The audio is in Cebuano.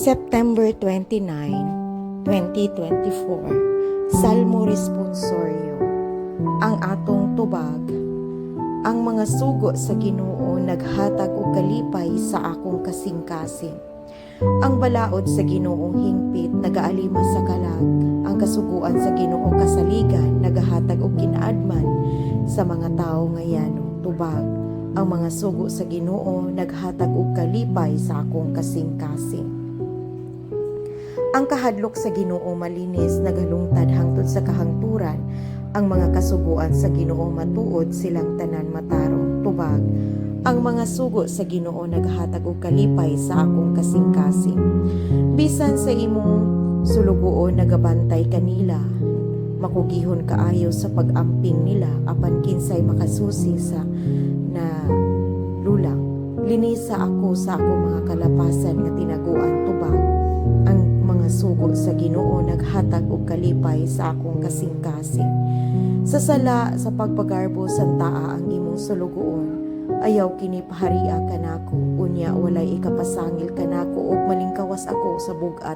September 29, 2024. Salmo Responsorio. Ang atong tubag: Ang mga sugo sa Ginoo naghatag og kalipay sa akong kasing-kasing. Ang balaod sa Ginoo hingpit, nagaalima sa kalag. Ang kasuguan sa Ginoo kasaligan, nagahatag og kinaadman sa mga tawo nga yano. Tubag: Ang mga sugo sa Ginoo naghatag og kalipay sa akong kasing-kasing. Ang kahadlok sa Ginoo malinis, nagalungtad hangtod sa kahangturan. Ang mga kasuguan sa Ginoo matuod, silang tanan matarong. Tubag: Ang mga sugo sa Ginoo naghatag og kalipay sa akong kasing-kasing. Bisan sa imong sulugoon nagabantay kanila, makugihon kaayo sa pag-amping nila, apan kinsay makasusi sa na lulang? Linisa ako sa akong mga kalapasan nga tinaguan. Tubag: Ang mga sugo sa Ginoo naghatag og kalipay sa akong kasing-kasing. Sa sala sa pagpagarbo santaa ang imong sulugoon. Ayaw kini paharia kanako, unya walay ikapasangil kanako ug malingkawas ako sa bug-at.